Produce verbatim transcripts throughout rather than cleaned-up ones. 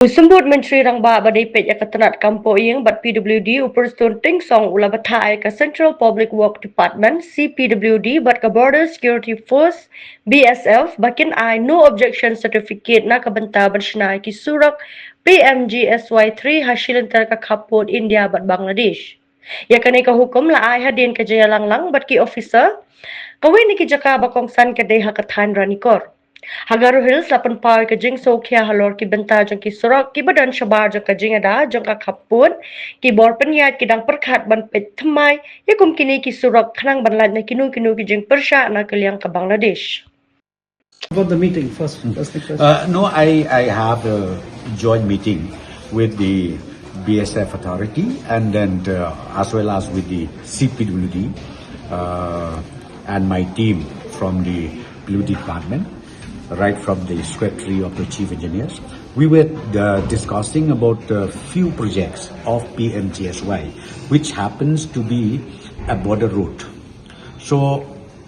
U Symbud Myntri Rangbah ba dei peit ïa ka tnat kam poh ïing bad P W D, u Prestone Tynsong, u la batai ïa ka Central Public Work Department, C P W D, bad ka Border Security Force, B S F, ba kin ai no objection certificate na ka bynta ban shna ïa ki surok P M G S Y three ha shi lynter ka khappud India bad Bangladesh. Ïa kane ka hukum la ai hadien ka jingïalang lang bad ki officer. Kawei na ki jaka ba kongsan ka dei ha ka thaiñ Ranikor. Ha Garo Hills la pynpaw ïa ka jingsngewkhia halor ki bynta jong ki surok kiba don shabar jong ka jingïada jong ka khappud. Ki bor pynïaid ki dang pyrkhat ban peit thymmai ïa kum kine ki surok khnang ban lait na kino kino ki jingpyrshah na ka liang ka Bangladesh. About the meeting first. First request. Uh, no, I, I have a joint meeting with the B S F authority and then uh, as well as with the C P W D uh, and my team from the P W D department, right from the secretary of the chief engineers. We were uh, discussing about a few projects of P M G S Y, which happens to be a border road. So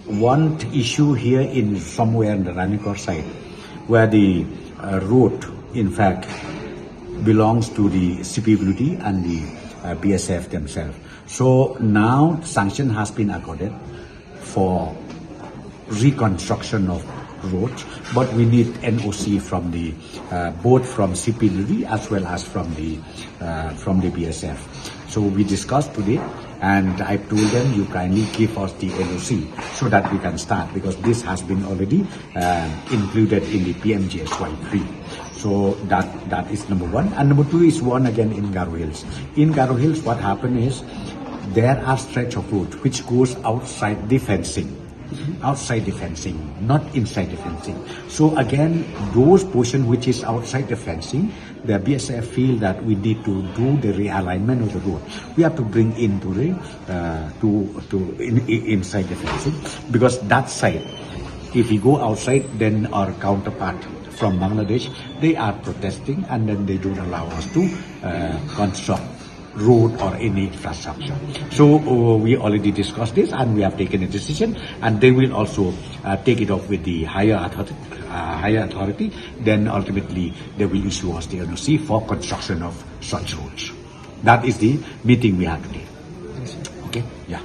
one issue here in somewhere in the Ranikor side, where the uh, road, in fact, belongs to the C P W D and the uh, B S F themselves. So now sanction has been accorded for reconstruction of roads, but we need N O C from the uh, both from C P W D as well as from the uh, from the B S F. So we discussed today, and I told them, you kindly give us the N O C so that we can start, because this has been already uh, included in the P M G S Y three. So that that is number one. And number two is one again in Garo Hills. In Garo Hills, what happened is there are stretch of road which goes outside the fencing, outside the fencing, not inside the fencing. So again, those portion which is outside the fencing, the B S F feel that we need to do the realignment of the road. We have to bring into the uh, to to in, in, inside the fencing, because that side, if we go outside, then our counterpart from Bangladesh, they are protesting and then they don't allow us to uh, construct road or any infrastructure. So uh, we already discussed this and we have taken a decision, and they will also uh, take it up with the higher authority, uh, higher authority. Then ultimately they will issue us the N O C for construction of such roads. That is the meeting we had today. Okay, yeah.